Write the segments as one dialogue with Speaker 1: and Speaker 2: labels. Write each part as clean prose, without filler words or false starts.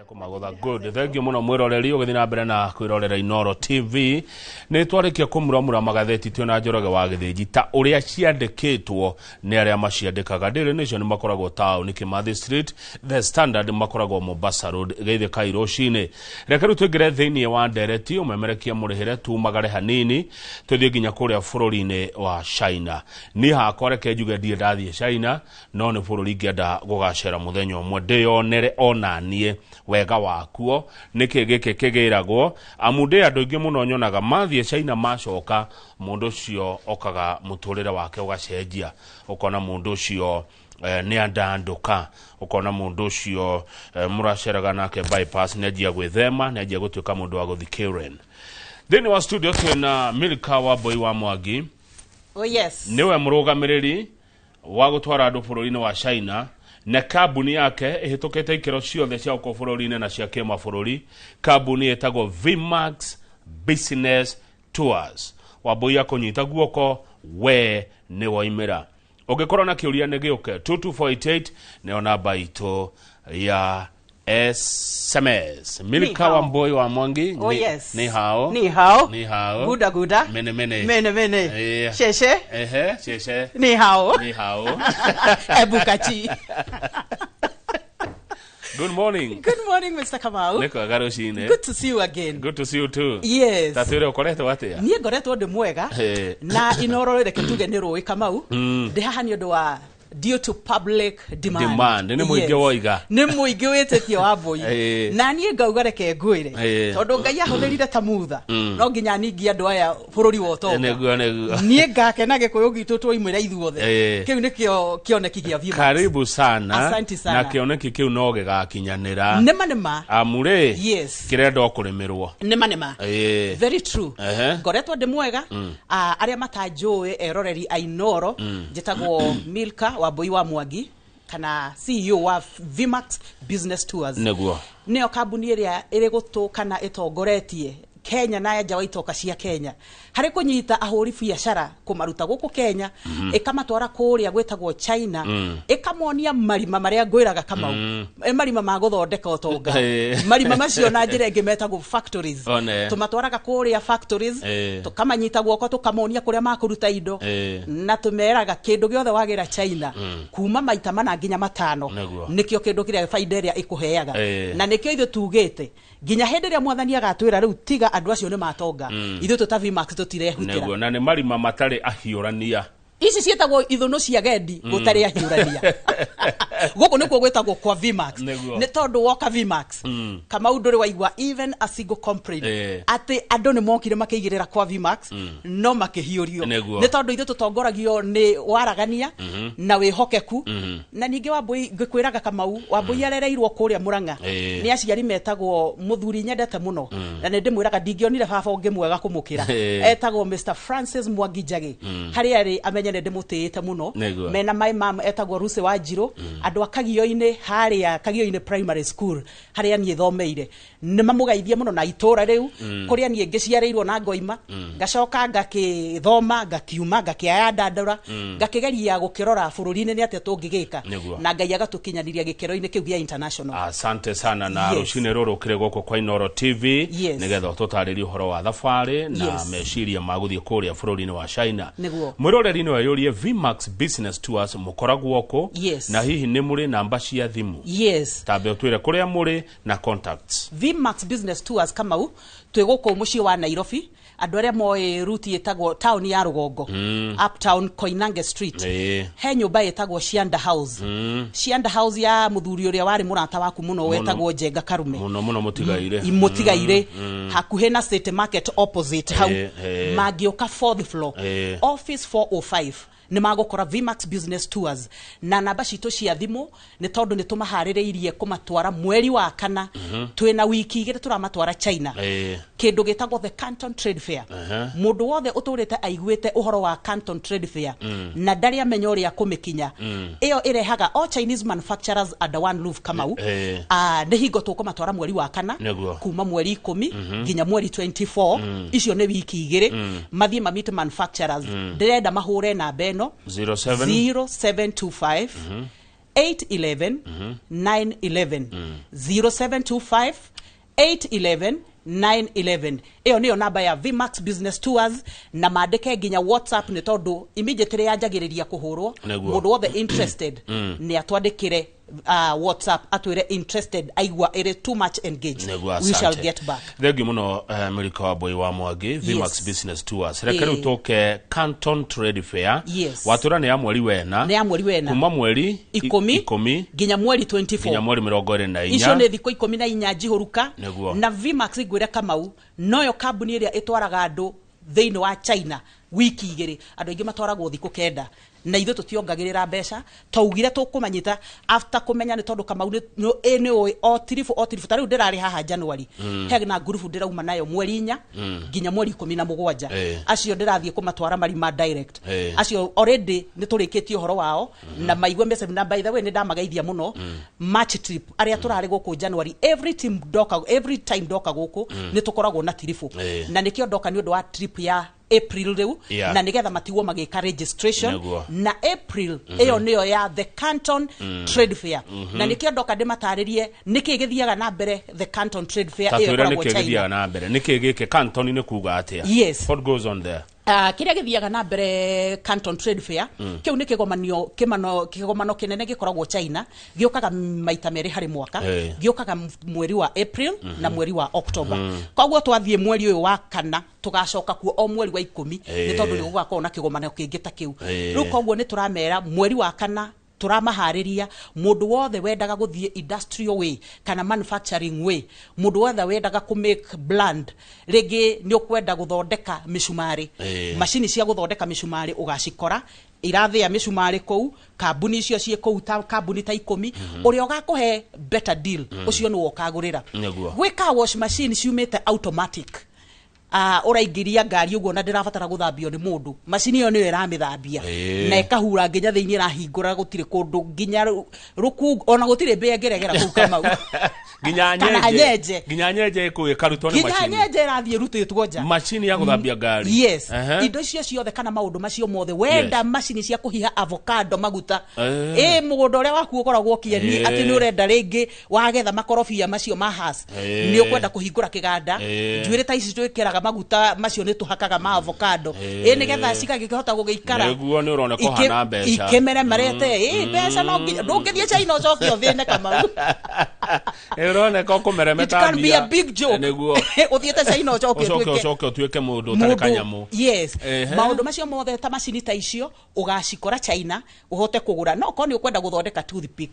Speaker 1: Kũmagũtha. Good, thank you mũno mwĩroreri ũgĩthiĩ na mbere na kwĩrorera Inoro TV. Nĩ twarĩkia kũmuramura magathĩti twĩna Njoroge wa Gĩthĩnji ta ũrĩa ciandĩkĩtwo nĩ arĩa maciandĩkaga. Daily Nation makoragwo taũni Kimathi Street, The Standard makoragwo Mombasa Road. Geithĩkai rũcinĩ. Reke rĩu tũingĩre thĩinĩ wa ndereti ũmemerekie mũrĩhĩre tumagare hanini tũthiĩ nginya kũrĩa bũrũri-inĩ wa China. Niĩ hakwa reke njuge ndirĩ ndathiĩ China, no nĩ bũrũri ingĩenda gũgacera mũthenya ũmwe ndĩyonere ona niĩ wega wakuo, nĩkĩ gĩkĩ kĩgĩragwo, amu ndĩ andũ aingĩ mũno nyonaga mathiĩ China macoka, mũndũ ũcio okaga mũtũrĩre wake ũgacenjia, ũkona mũndũ ũcio nĩ andandũka, ũkona mũndũ ũcio mũraceraga nake bypass nĩ anjia gwĩthema, nĩ anjia gũtuĩka mũndũ wa gũthiĩ Karen. Thĩinĩ wa studio twĩna Milka Wambui wa Mwangi.
Speaker 2: Oh yes.
Speaker 1: Nĩwe mũrũgamĩrĩri wa gũtwara andũ bũrũri-inĩ wa China, na kambuni yake ĩhĩtũkĩte ikĩro ciothe cia gũkũ bũrũri-inĩ na cia kĩmabũrũri. Kambuni ĩtagwo Vmax Business Tours. Wambui akũnyita guoko, we nĩ woimĩra. Ũngĩkorwo na kĩũria nĩ gĩũke, 22488 nĩyo namba itũ ya SMS. Milka
Speaker 2: Ni hao.
Speaker 1: Wambui wa Mwangi.
Speaker 2: Oh, yes.
Speaker 1: Ni hao.
Speaker 2: Ni hao.
Speaker 1: Ni hao.
Speaker 2: Guda guda.
Speaker 1: Mene mene.
Speaker 2: Mene mene. Sheshe.
Speaker 1: Ehe, sheshe.
Speaker 2: Ni hao.
Speaker 1: Ni hao.
Speaker 2: Ebukachi.
Speaker 1: Good morning.
Speaker 2: Good morning, Mr. Kamau.
Speaker 1: Nĩ kwega rũcinĩ.
Speaker 2: Good to see you again.
Speaker 1: Good to see you too.
Speaker 2: Yes.
Speaker 1: Ta twĩre ũkoretwo atĩa?
Speaker 2: Niĩ ngoretwo ndĩ mwega. Na Inoro reke tuge nĩ rũĩ Kamau. Ndĩ haha nĩ ũndũ wa due to public demand.
Speaker 1: Demand. Nĩ mũingĩ woiga.
Speaker 2: Nĩ mũingĩ wĩtĩtie wa mbũi. Na niĩ ngauga reke ngwĩre. Tondũ Ngai ahũthĩrire ta mutha. No nginya ningie andũ aya bũrũri wa ũtonga.
Speaker 1: Nĩguo, nĩguo.
Speaker 2: Niĩ ngakena Gĩkũyũ gitũ twoimĩra ithuothe. Kĩu nĩkĩo kĩoneki gĩa Vmax.
Speaker 1: Karibu sana.
Speaker 2: Asante sana.
Speaker 1: Na kĩoneki kĩu no gĩgakinyanĩra.
Speaker 2: Nĩma nĩma.
Speaker 1: Amu rĩ,
Speaker 2: Yes.
Speaker 1: kĩrenda o kũrĩmĩrwo.
Speaker 2: Nĩma nĩma. Very true. Ngoretwo ndĩ mwega. Arĩa matanjũĩ eroreri a Inoro, njĩtagwo Milka Wambui wa Mwangi kana CEO wa Vmax Business Tours.
Speaker 1: Nĩguo.
Speaker 2: Nĩyo kambuni ĩrĩa ĩrĩ gũtũ kana ĩtongoretie Kenya na nja wa itoka cia Kenya harĩ kũnyita ahũri biacara kũmaruta gũkũ Kenya, ĩkamatwara kũrĩa gwĩtagwo China, ĩkamonia marima marĩa ngwĩraga Kamau, marima ma gũthondeka ũtonga. Marima macio na njĩra ĩngĩ metagwo factories. Tũmatwaraga kũrĩa factories, tũkamanyita guoko, tũkamonia kũrĩa makũruta indo, na tũmeraga kĩndũ gĩothe wagĩra China kuma maita mana nginya matano, nĩkĩo kĩndũ kĩrĩa baida ĩrĩa ĩkũheaga. Na nĩkĩo ithuĩ tugĩte nginya hĩndĩ ĩrĩa mwathani agatwĩra rĩu tiga andũ acio nĩ matonga, ithuĩ tũ ta Vmax tũtirehutĩra.
Speaker 1: Nĩguo, na nĩ marima matarĩ ahiũrania.
Speaker 2: Ici ciĩtagwo ithũnũ cia gendi gũtarĩ ahiũrania. Gũkũ nĩkuo gwĩtagwo kwa Vmax. Nĩ tondũ woka Vmax, Kamau ndũrĩ waigua even a single complaint atĩ andũ nĩ mokire makĩigĩrĩra kwa Vmax no makĩhiũrio. Nĩ tondũ ithuĩ tũtongoragio nĩ waragania na wĩhokeku. Na ningĩ Wambui, ngĩkwĩraga Kamau, Wambui arereirwo kũrĩa Mũrang'a. Nĩ aciari metagwo mũthuri nyendete mũno. Na nĩ ndĩmwĩraga ndingĩonire baba ũngĩ mwega kũmũkĩra. Etagwo Mr. Francis Mwangi Njagĩ. Harĩa arĩ amenye nĩ ndĩmũtĩĩte mũno. Mena my mom etagwo Lucy Wanjirũ. Andũ a Kagio-inĩ harĩa Kagio-inĩ Primary School harĩa niĩ thomeire. Nĩ mamũgeithie mũno na itũra rĩu, kũrĩa niĩ ngĩciarĩirwo na ngoima. Ngacoka ngakĩthoma, ngakiuma, ngakĩaya ndandũra, ngakĩgeria gũkĩrora bũrũri-inĩ nĩ atĩa tũngĩgĩka. Na Ngai agatũkinyanĩria gĩkĩro-inĩ kĩu gĩa international.
Speaker 1: Asante sana. Na rũcinĩ rũrũ ũkĩrĩ gũkũ kwa Inoro TV, nĩgetha ũtũtarĩrie ũhoro wa thabarĩ na meciria ma gũthiĩ kũrĩa bũrũri-inĩ wa China. Mwĩroreri no eyũrie Vmax Business Tours mũkoragwo kũ? Na hihi nĩ mũrĩ namba cia thimũ? Tambe ũtwĩre kũrĩa mũrĩ na contacts.
Speaker 2: Vmax Business Tours Kamau twĩ gũkũ mũciĩ wa Nairobi. Andũ arĩa moĩ route ĩtagwo town ya Rũgongo, Uptown Koinange Street. He nyũmba ĩtagwo Cianda House. Cianda House ya mũthuri ũrĩa warĩ mũrata waku mũno wetagwo Njenga Karume.
Speaker 1: Mũno mũno mũtigaire.
Speaker 2: Mũtigaire. Hakuhĩ na City Market opposite hau. Mangĩũka fourth floor. Office 405. Nĩ magũkora Vmax Business Tours. Na namba citũ cia thimũ nĩ tondũ nĩ tũmaharĩrĩirie kũmatwara mweri wa kana. Twĩna wiki igĩrĩ tũramatwara China. Kĩndũ gĩtagwo the Canton Trade Fair. Mũndũ wothe ũtũrĩte aiguĩte ũhoro wa Canton Trade Fair na ndarĩ amenya ũrĩa kũmĩkinya. Ĩyo ĩrehaga all Chinese manufacturers under one roof Kamau. Nĩ hingo tũkũmatwara mweri wa kana. Kuma mweri 10 nginya mweri 24. Icio nĩ wiki igĩrĩ. Mathiĩ ma meet manufacturers. Ndĩrenda mahũre namba ĩno.
Speaker 1: Zero seven.
Speaker 2: Zero seven two five. 811 911, 0725 811 911. Ĩyo nĩyo namba ya Vmax Business Tours, na mandĩke nginya WhatsApp, nĩ tondũ immediately yanjagĩrĩria kũhũrwo. Mũndũ wothe interested nĩ atwandĩkĩre WhatsApp atwĩre interested, aigua ĩrĩ too much engaged.
Speaker 1: Nĩguo,
Speaker 2: We shall
Speaker 1: asante.
Speaker 2: get back.
Speaker 1: Thengiũ mũno, Mĩrika wa Mboi wa Mwangi, Vmax Business Tours. Reke rĩu tũke Canton Trade Fair. Watwĩra nĩ ya mweri wena.
Speaker 2: Nĩ ya mweri wena.
Speaker 1: Kuma mweri
Speaker 2: 10
Speaker 1: 10
Speaker 2: nginya mweri 24.
Speaker 1: Nginya mweri 24.
Speaker 2: Icio nĩ thikũ 14 njihũruka. Na Vmax, ngwĩre Kamau, noyo kambuni ĩrĩa ĩtwaraga andũ thĩinĩ wa China wiki 2. Andũ aingĩ matwaragwo thikũ 9, na ithuĩ tũtiongagĩrĩra mbeca. Twaugire tũkũmanyita after kũmenya, nĩ tondũ Kamau nĩ ũĩ o tiribu o tiribu. Ta rĩu ndĩrarĩ haha January, he na ngurubu ndĩrauma nayo mweri 4 nginya mweri 17. Acio ndĩrathiĩ kũmatwara marima direct. Acio already nĩ tũrĩkĩtie ũhoro wao na maigue message. Na by the way, nĩ ndamageithia mũno March trip arĩa tũrarĩ gũkũ January. Every team ndoka, every time ndoka gũkũ, nĩ tũkoragwo na tiribu. Na nĩkĩo ndoka nĩ ũndũ wa trip ya April rĩu, na nĩgetha matigwo magĩka registration. Na April ĩyo nĩyo ya the Canton Trade Fair, na nĩkĩo ndoka ndĩmatarĩrie nĩkĩ gĩthiaga na mbere the Canton Trade Fair
Speaker 1: Ta
Speaker 2: ĩyo
Speaker 1: twĩre
Speaker 2: ĩkoragwo
Speaker 1: nĩkĩ
Speaker 2: China.
Speaker 1: gĩthiaga na mbere, nĩkĩ gĩkĩ Canton nĩ kuga atĩa? What goes on there?
Speaker 2: Kĩrĩa gĩthiaga na mbere Canton Trade Fair, kĩu nĩ kĩgomanio kĩgomano kĩnene gĩkoragwo China, gĩũkaga maita merĩ harĩ mwaka. Gĩũkaga mweri wa April na mweri wa October. Koguo twathiĩ mweri ũyũ wa kana, tũgacoka kuo o mweri wa 10, nĩ tondũ nĩ gũgakorwo na kĩgomano kĩngĩ ta kĩu. Rĩu koguo nĩ tũramera mweri wa kana turamaharĩria mũndũ wothe wendaga gũthiĩ industrial way kana manufacturing way, mũndũ wothe wendaga kũ make brand. Rĩngĩ nĩ ũkwenda gũthondeka mĩcumarĩ, macini cia gũthondeka mĩcumarĩ ũgacikora irathĩa mĩcumarĩ kũu. Kambuni icio ciĩ kũu, ta kambuni ta 10, ũrĩa ũgakũhe better deal, ũcio nĩwe ũkagũrĩra. Gwĩ car wash machine ciumĩte automatic, ũraingĩria ngari ũguo na ndĩrabatara gũthambio nĩ mũndũ, macini ĩyo nĩyo ĩramĩthambia na ĩkahura nginya thĩinĩ, ĩrahingũra, gũtirĩ kũndũ nginya rũkungu, ona gũtirĩ mbĩa ĩngĩregera kũu, Kamau.
Speaker 1: Nginya
Speaker 2: Kana
Speaker 1: nyenje.
Speaker 2: Nyenje.
Speaker 1: Nginya nyenje ĩkũĩ ĩkarutwo nĩ
Speaker 2: Nginya
Speaker 1: macini.
Speaker 2: nyenje ĩrathiĩ ĩrutĩtwo nja.
Speaker 1: Macini ya gũthambia ngari.
Speaker 2: Yes. Indo icio ciothe kana maũndũ macio mothe wenda, macini cia kũhiha avocado maguta, ĩ mũgũnda ũrĩa waku ũkoragwo kĩeni, atĩ nĩ ũrenda rĩngĩ wagetha makorobia macio ma Hass, nĩ ũkwenda kũhingũra kĩganda, njuĩrĩ ta ici twĩkĩraga maguta macio, nĩ tũhakaga ma avocado, ĩ nĩgetha cigagĩkĩhota gũgĩikara.
Speaker 1: Nĩguo, nĩ ũroneka ũhana mbeca.
Speaker 2: Ikĩmeremerete ĩ mbeca, no nginya ndũngĩthiĩ China ũcoke ũthĩne, Kamau.
Speaker 1: Nĩ ũroneka ũkũmeremeta.
Speaker 2: It can be a big joke. Ũthiĩte China ũcoke
Speaker 1: ũcoke
Speaker 2: ũtuĩke
Speaker 1: ũcoke ũtuĩke mũndũ ũtarĩ kanyamũ.
Speaker 2: Yes. Maũndũ macio mothe, ta macini ta icio, ũgacikora China, ũhote kũgũra. No korwo nĩ ũkwenda gũthondeka toothpick,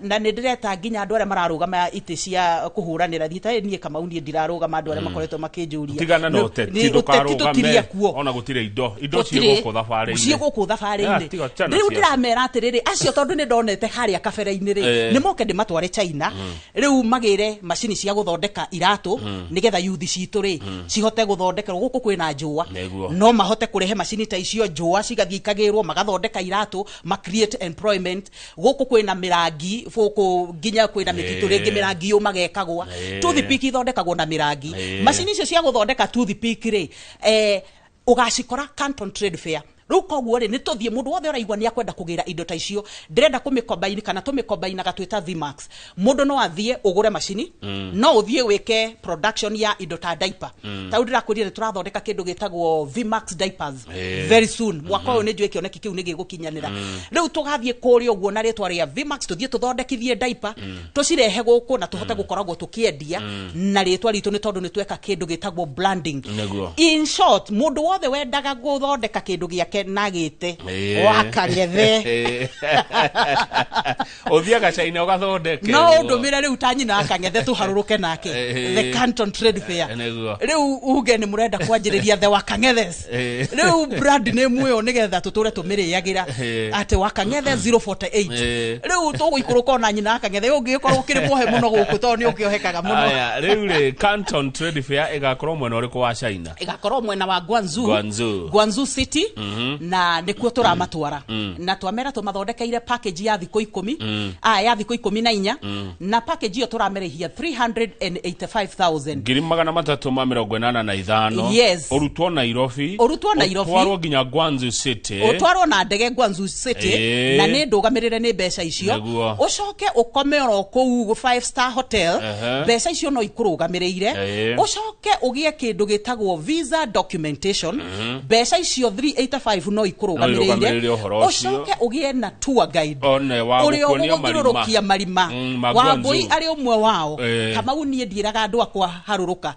Speaker 2: na nĩ ndĩreta nginya andũ arĩa mararũgama itĩ cia kũhũranĩra thiĩ, ta niĩ Kamau, niĩ ndirarũgama, andũ arĩa makoretwo makĩnjũria.
Speaker 1: Tigana na ũteti.
Speaker 2: Ũteti
Speaker 1: ndũkarũgame.
Speaker 2: tũtirie kuo.
Speaker 1: Ona gũtirĩ indo ciĩ
Speaker 2: Gũtirĩ.
Speaker 1: gũkũ thabarĩ-inĩ.
Speaker 2: Ciĩ gũkũ thabarĩ-inĩ.
Speaker 1: Ah, tiga, chana
Speaker 2: Rĩu
Speaker 1: siasa.
Speaker 2: ndĩramera atĩrĩrĩ, acio tondũ nĩ ndonete harĩa kabere-inĩ rĩ, nĩ moke ndĩmatware China rĩu magĩre macini cia gũthondeka iratũ, nĩgetha yuthi citũ rĩ cihote gũthondekerwo. Gũkũ kwĩna njũa. No mahote kũrehe macini ta icio, njũa cigathiĩ ikagĩrwo, magathondeka iratũ, ma create employment. Gũkũ kwĩna mĩrangi, gũkũ nginya kwĩna mĩtitũ, rĩngĩ mĩrangi yũmaga ĩkagwa, toothpick ithondekagwo na mĩrangi. Macini icio cia gũthondeka toothpick rĩ, ũgacikora Canton Trade Fair. Rĩu koguo rĩ, nĩ tũthiĩ. Mũndũ wothe ũraigua nĩ akwenda kũgĩra indo ta icio, ndĩrenda kũmĩkombaini kana tũmĩkombainaga twĩta Vmax. Mũndũ no athiĩ ũgũre macini, no ũthiĩ wĩke production ya indo ta diaper. Ta rĩu ndĩrakwĩrire nĩ tũrathondeka kĩndũ gĩtagwo Vmax diapers. Very soon, mwaka ũyũ, nĩ njũĩ kĩoneki kĩu nĩ gĩgũkinyanĩra. Rĩu tũgathiĩ kũrĩa ũguo na rĩtwa rĩa Vmax, tũthiĩ tũthondekithie diaper, tũcirehe gũkũ na tũhote gũkoragwo tũkĩendia na rĩtwa ritũ, nĩ tondũ nĩ tweka kĩndũ gĩtagwo branding. In short, mũndũ wothe wendaga gũthondeka kĩndũ gĩake na gĩte Wakang'ethe,
Speaker 1: Ũthiaga China ũgathondeke.
Speaker 2: No ũndũmĩre rĩu ta nyina Akang'ethe, tũharũrũke nake the Canton Trade Fair. Rĩu uge nĩ mũrenda kwanjĩrĩria the Wakang'ethes. Rĩu brand name ĩyo, nĩgetha tũtũre tũmĩrĩagĩra, atĩ Wakang'ethe 048. Rĩu tũgũikũrũka ona nyina Akang'ethe, ũngĩgĩkorwo ũkĩrĩ muohe mũno gũkũ, tondũ nĩ ũkĩohekaga mũno.
Speaker 1: Aya, rĩu rĩ, Canton Trade Fair ĩgakorwo mwena ũrĩkũ wa China?
Speaker 2: Ĩgakorwo mwena wa Guangzhou.
Speaker 1: Guangzhou.
Speaker 2: Guangzhou City. Na nĩkuo tũramatwara na twamera tũmathondekeire package ya thikũ 10, ya thikũ 14, na package ĩyo tũramerĩhia 385,000.
Speaker 1: 385,000.
Speaker 2: Yes.
Speaker 1: Ũrutwo Nairobi.
Speaker 2: Ũrutwo Nairobi.
Speaker 1: Ũtwarwo nginya Guangzhou City.
Speaker 2: Ũtwarwo na ndege Guangzhou City. Na nĩ ndũgamĩrĩre nĩ mbeca icio. Ũcoke ũkome oro kũu five star hotel. Mbeca icio no ikũrũgamĩrĩire. Ũcoke ũgĩe kĩndũ gĩtagwo visa documentation, mbeca icio 385 no ikũrũgamĩrĩire.
Speaker 1: Irũgamĩrĩre ũhoro ũcio.
Speaker 2: Ũcoke ũgĩe na tour guide
Speaker 1: One wa
Speaker 2: ũrĩa
Speaker 1: gũkuonia
Speaker 2: ũgũgũthiũrũrũkia marima.
Speaker 1: Ma
Speaker 2: Wambui
Speaker 1: Guangzhou.
Speaker 2: arĩ ũmwe wao. Kamau, niĩ ndiĩraga andũ akwa harũrũka.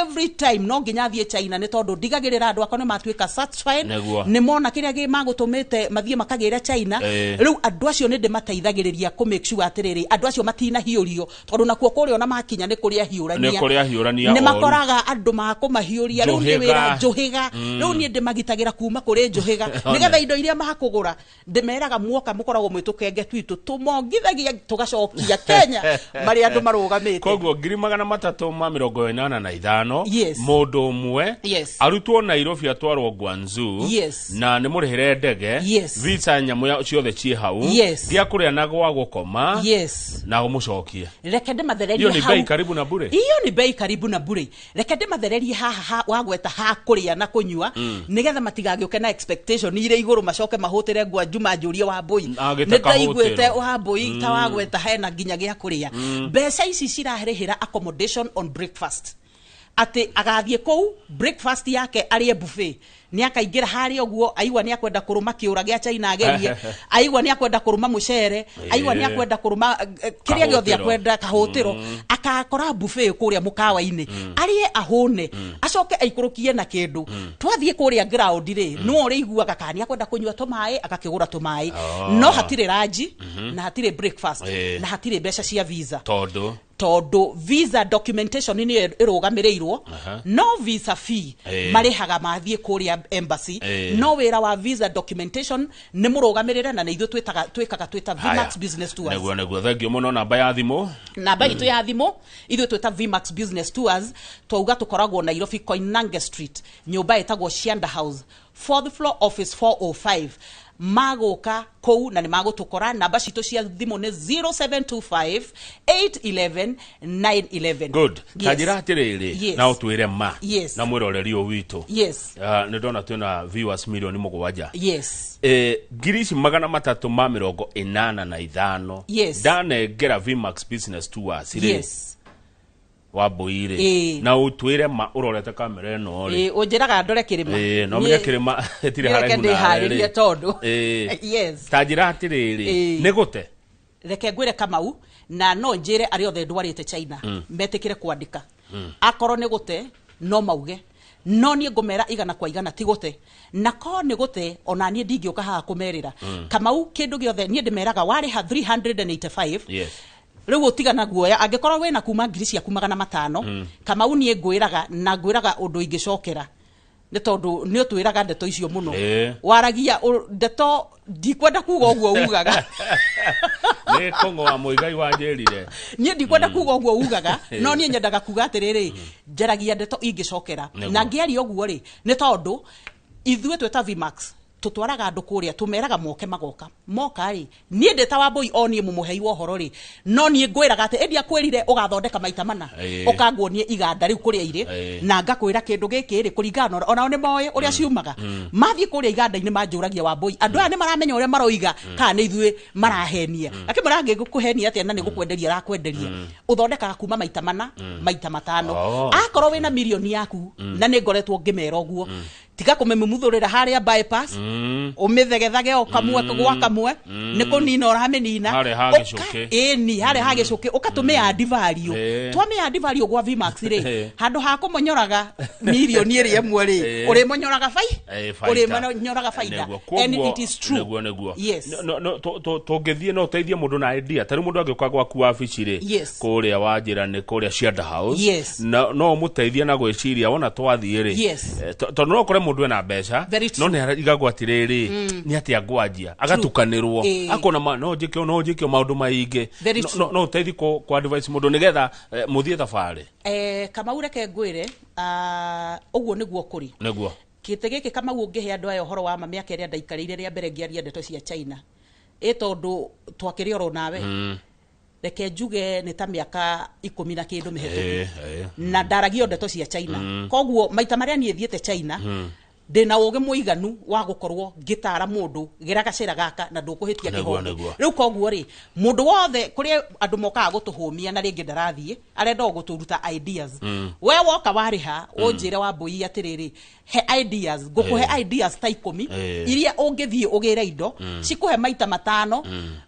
Speaker 2: Every time no nginya thiĩ China, nĩ tondũ ndigagĩrĩra andũ akwa nĩ matuĩka satisfied, nĩ mona kĩrĩa gĩ magũtũmĩte mathiĩ makagĩre China. Rĩu andũ acio nĩ ndĩmateithagĩrĩria kũ make sure atĩrĩrĩ, andũ acio matinahiũrio, tondũ nakuo kũrĩa ona makinya nĩ kũrĩ ahiũrania.
Speaker 1: Nĩ kũrĩ ahiũrania
Speaker 2: Nĩ
Speaker 1: oru.
Speaker 2: makoraga andũ makũmahiũria. Rĩu nĩ
Speaker 1: Njũhĩga.
Speaker 2: wĩra njũhĩga. Rĩu niĩ ndĩmagitagĩra kuma kũrĩ njũhĩga, nĩgetha indo iria makũgũra, ndĩmeraga muoka mũkoragwo mwĩ tũkenge twitũ, tũmongithagia tũgacokia Kenya marĩ andũ marũgamĩte.
Speaker 1: Koguo 385,000
Speaker 2: Yes.
Speaker 1: mũndũ ũmwe, arutwo Nairobi, atwarwo Guangzhou, na nĩ mũrĩhĩre ndege, visa, nyamũ ciothe ciĩ hau, gĩa kũrĩa na gwa gũkoma, na ũmũcokie.
Speaker 2: Reke ndĩmathererie
Speaker 1: Hiyo ni
Speaker 2: hau.
Speaker 1: bei karibu na bure.
Speaker 2: Iyo ni bei karibu na bure. Reke ndĩmathererie haha wagweta ha kũrĩa na kũnyua, nĩgetha matigagĩũke na expectation irĩ igũrũ, macoke mahũtĩre ngwa njuma njũrie Wambui.
Speaker 1: Agĩte
Speaker 2: Nĩ ndaiguĩte
Speaker 1: kahũtĩro.
Speaker 2: Wambui ta wagweta hena nginya gĩa kũrĩa. Mbeca ici cirarĩhĩra accommodation on breakfast, atĩ agathiĩ kũu breakfast yake arĩe buffet. Nĩ akaingĩra harĩa ũguo, aigua nĩ akwenda kũrũma kĩũra gĩa China agerie, aigua nĩ akwenda kũrũma mũcere, aigua nĩ akwenda kũrũma kĩrĩa gĩothe
Speaker 1: Kahũtĩro.
Speaker 2: akwenda, kahũtĩro, akakora buffet kũrĩa mũkawa-inĩ, arĩe ahũne, acoke aikũrũkie na kĩndũ. Twathiĩ kũrĩa ground rĩ, no ũrĩiguaga kana nĩ akwenda kũnyua tũmaĩ, agakĩgũra tũmaĩ. No hatirĩ lunch na hatirĩ breakfast na hatirĩ mbeca cia visa.
Speaker 1: Tondũ?
Speaker 2: Tondũ visa documentation nĩ ĩrũgamĩrĩirwo. No visa fee marĩhaga mathiĩ kũrĩa embassy. No wĩra wa visa documentation nĩ mũrũgamĩrĩre, na nĩ ithuĩ twĩkaga twĩta Vmax Business Tours.
Speaker 1: Nĩguo, thank you mũno. Namba ya thimũ?
Speaker 2: Namba itũ ya thimũ, ithuĩ twĩta Vmax Business Tours, twauga tũkoragwo Nairobi, Koinange Street, nyũmba ĩtagwo Shianda House, fourth floor, office 405. Magũka kũu na nĩ magũtũkora. Namba citũ cia thimũ nĩ 0725 811 911.
Speaker 1: Good.
Speaker 2: Yes.
Speaker 1: Ta njĩra atĩrĩrĩ, na ũtwĩre ma na mwĩroreri ũyũ witũ. Nĩ ndona twĩna viewers 7 milioni. 385,000 ndanengera Vmax Business Tours rĩ, Wambui rĩ, na ũtwĩre ma ũrorete kamera ĩno rĩ.
Speaker 2: Ĩ, ũnjĩraga ndore kĩrĩma.
Speaker 1: No menye kĩrĩma ĩtirĩ
Speaker 2: Reke
Speaker 1: haraihu nawe
Speaker 2: ndĩharĩrie
Speaker 1: rĩ.
Speaker 2: tondũ yes.
Speaker 1: Ta njĩra atĩrĩrĩ, nĩ gũte?
Speaker 2: Reke ngwĩre Kamau, na no njĩre arĩa othe ndwarĩte China metĩkĩre kwandĩka, akorwo nĩ gũte no mauge, no niĩ ngũmera 100% ti gũte, na ko nĩ gũte ona niĩ ndingĩũka haha kũmerĩra. Kamau, kĩndũ gĩothe niĩ ndĩmeraga warĩha 385, rĩu ũtigana guoya. Angĩkorwo wĩna kuma ngiri ciaku 500, Kamau, niĩ ngwĩraga na ngwĩraga ũndũ ingĩcokera, nĩ tondũ nĩ ũtwĩraga ndeto icio mũno. Waragia ndeto ndikwenda kuga ũguo ugaga.
Speaker 1: Nĩ kũng'o wa Mũigai wanjĩrire.
Speaker 2: Niĩ ndikwenda kuga ũguo ugaga, no niĩ nyendaga kuga atĩrĩrĩ, njaragia ndeto ingĩcokera. Na ngĩaria ũguo rĩ, nĩ tondũ ithuĩ twĩta Vmax tũtwaraga andũ kũrĩa, tũmeraga moke, magoka. Moka rĩ, niĩ ndĩ ta Wambũi, o niĩ mũmũhei wa ũhoro rĩ, no niĩ ngwĩraga atĩ ĩndĩ akwĩrire ũgathondeka maita mana. Ũkanguonie iganda rĩu kũrĩa irĩ, na ngakwĩra kĩndũ gĩkĩ rĩ, kũringana na onao nĩ moĩ ũrĩa ciumaga. Mathiĩ kũrĩa iganda-inĩ manjũragia, "Wambũi, andũ aya nĩ maramenya ũrĩa maroiga kana nĩ ithuĩ marahenia?" Akĩmwĩra, "Ngĩkũhenia atĩa na nĩ gũkwenderia arakwenderia?" Ũthondekaga kuma maita mana, maita matano. Akorwo wĩna mirioni yaku, na nĩ ngoretwo ngĩmera ũguo, tiga kũmĩmumuthũrĩra harĩa bypass, ũmĩthegethage o kamwe gwa kamwe, nĩ kũnina ũramĩnina.
Speaker 1: Harĩa ha gĩcũkĩ.
Speaker 2: Ĩni, harĩa ha gĩcũkĩ, ũkatũmĩa add value. Twamĩa add value gwa Vmax rĩ, handũ ha kũmonyoraga mirioni ĩrĩa ĩmwe rĩ, ũrĩmonyoraga
Speaker 1: Baita.
Speaker 2: ũrĩmonyoraga baida.
Speaker 1: Nĩguo.
Speaker 2: And it is true.
Speaker 1: Nĩguo.
Speaker 2: Yes.
Speaker 1: No, tũngĩthiĩ no ũteithie mũndũ na idea. Ta rĩu mũndũ angĩũka gwaku wabici rĩ, kũrĩa wanjĩra nĩ kũrĩa Cianda House, no ũmũteithie na gwĩciria wona twathiĩ rĩ, tondũ no ũkore mũndũ ena mbeca,
Speaker 2: Very true.
Speaker 1: no nĩ arigagwo atĩrĩrĩ, nĩ atĩa ngwanjia, agatukanĩrwo, akona no njĩke no njĩke maũndũ maingĩ.
Speaker 2: Very true.
Speaker 1: No ũteithie kũ advise mũndũ nĩgetha mũthiĩ thabarĩ.
Speaker 2: Kamau, reke ngwĩre, ũguo nĩguo kũrĩ. Gĩtĩ gĩkĩ Kamau ũngĩhe andũ aya ũhoro wa ma mĩaka ĩrĩa ndaikarĩire rĩa mbere ngĩaria ndeto cia China, ĩ tondũ twakĩrĩ oro nawe, reke njuge nĩ ta mĩaka 10 na kĩndũ mĩhetũku, na ndaragia o ndeto cia China. Koguo maita marĩa niĩ thiĩte China, ndĩna ũgĩ mũiganu wa gũkorwo ngĩtara mũndũ gĩra gacĩra gaka na ndũkũhĩtia kĩhonge. Rĩu koguo rĩ, mũndũ wothe kũrĩa andũ mokaga gũtũhũmia na rĩngĩ ndarathiĩ arenda o gũtũruta ideas, we woka warĩha ũnjĩre Wambũi atĩrĩrĩ, he ideas, ngũkũhe ideas ta 10 iria ũngĩthiĩ ũgĩre indo cikũhe maita 5,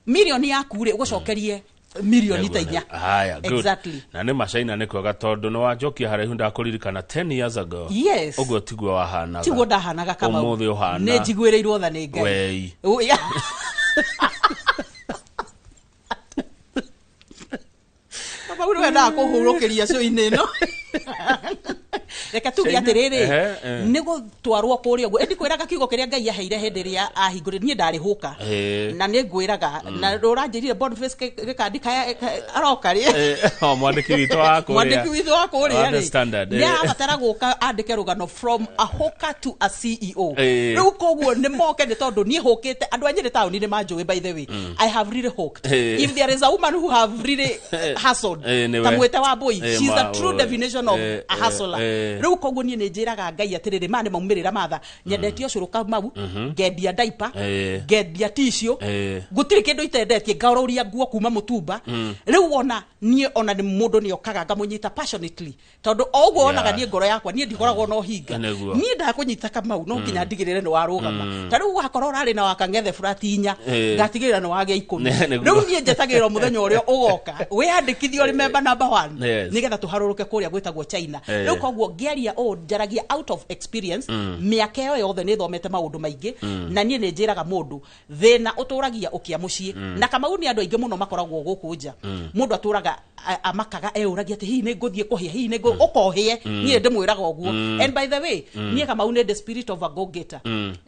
Speaker 2: mirioni yaku rĩ ũgũcokerie mirioni ta 4.
Speaker 1: Haya, good.
Speaker 2: Exactly.
Speaker 1: Na nĩ macaina nĩ kwega tondũ nĩ wanjokia haraihu ndakũririkana 10 years ago.
Speaker 2: Yes.
Speaker 1: Ũguo tiguo wahanaga.
Speaker 2: Tiguo ndahanaga Kamau.
Speaker 1: Ũmũthĩ ũhana.
Speaker 2: Nĩ njiguĩrĩirwo tha nĩ Ngai.
Speaker 1: Wei.
Speaker 2: Kamau nĩ wendaga kũhurũkĩria cũinĩ ĩno. Reke tuge atĩrĩrĩ, nĩ gũtwarwo kũrĩa ũguo. Ĩndĩ kwĩraga kiugo kĩrĩa Ngai aheire hĩndĩ ĩrĩa ahingũrire, niĩ ndarĩ hũka. Na nĩ ngwĩraga, na ũranjĩrire Boniface Gĩkandi aroka rĩ?
Speaker 1: Mwandĩki witũ wa kũrĩa.
Speaker 2: Mwandĩki witũ wa kũrĩa
Speaker 1: Wa The
Speaker 2: rĩ.
Speaker 1: Standard,
Speaker 2: Nĩ arabatara gũka andĩke rũgano from a hawker to a CEO. Rĩu koguo nĩ moke nĩ tondũ niĩ hũkĩte, andũ a Nyĩrĩ taũni nĩ manjũĩ by the way. I have really hawked. If there is a woman who have really hustled,
Speaker 1: Nĩwe.
Speaker 2: ta mwĩte Wambũi, she's a true definition of a hustler. Rĩu koguo niĩ nĩ njĩraga Ngai atĩrĩrĩ, maya nĩ maumĩrĩra matha, nyendetie ũcũrũ Kamau, ngendia diaper, ngendia tissue, gũtirĩ kĩndũ itendetie, ngaũrũria nguo kuma mũtumba. Rĩu wona niĩ ona nĩ mũndũ nĩ okaga ngamũnyita passionately, tondũ o ũguo wonaga niĩ ngoro yakwa, niĩ ndikoragwo na ũhinga. Niĩ ndakũnyita Kamau, no nginya ndigĩrĩre nĩ warũgama. Ta rĩu wakorwo ũrarĩ na wakang'ethe burati 4, ngatigĩrĩra nĩ wagĩa 10. Rĩu niĩ njetagĩrĩra mũthenya ũrĩa ũgoka, wĩyandĩkithie ũrĩ member number 1, nĩgetha tũharũrũke kũrĩa gwĩtagwo China. Rĩu koguo ngĩaria ũũ njaragia out of experience, mĩaka ĩyo yothe nĩ thomete maũndũ maingĩ, na niĩ nĩ njĩraga mũndũ thĩna ũtũragia ũkĩa mũciĩ. Na Kamau nĩ andũ aingĩ mũno makoragwo gũkũ nja, mũndũ atũraga amakaga eũragia atĩ hihi nĩ ngũthiĩ kũhĩa, hihi nĩ ũkohĩe. Niĩ ndĩmwĩraga ũguo. And by the way, niĩ Kamau nĩ the spirit of a go getter.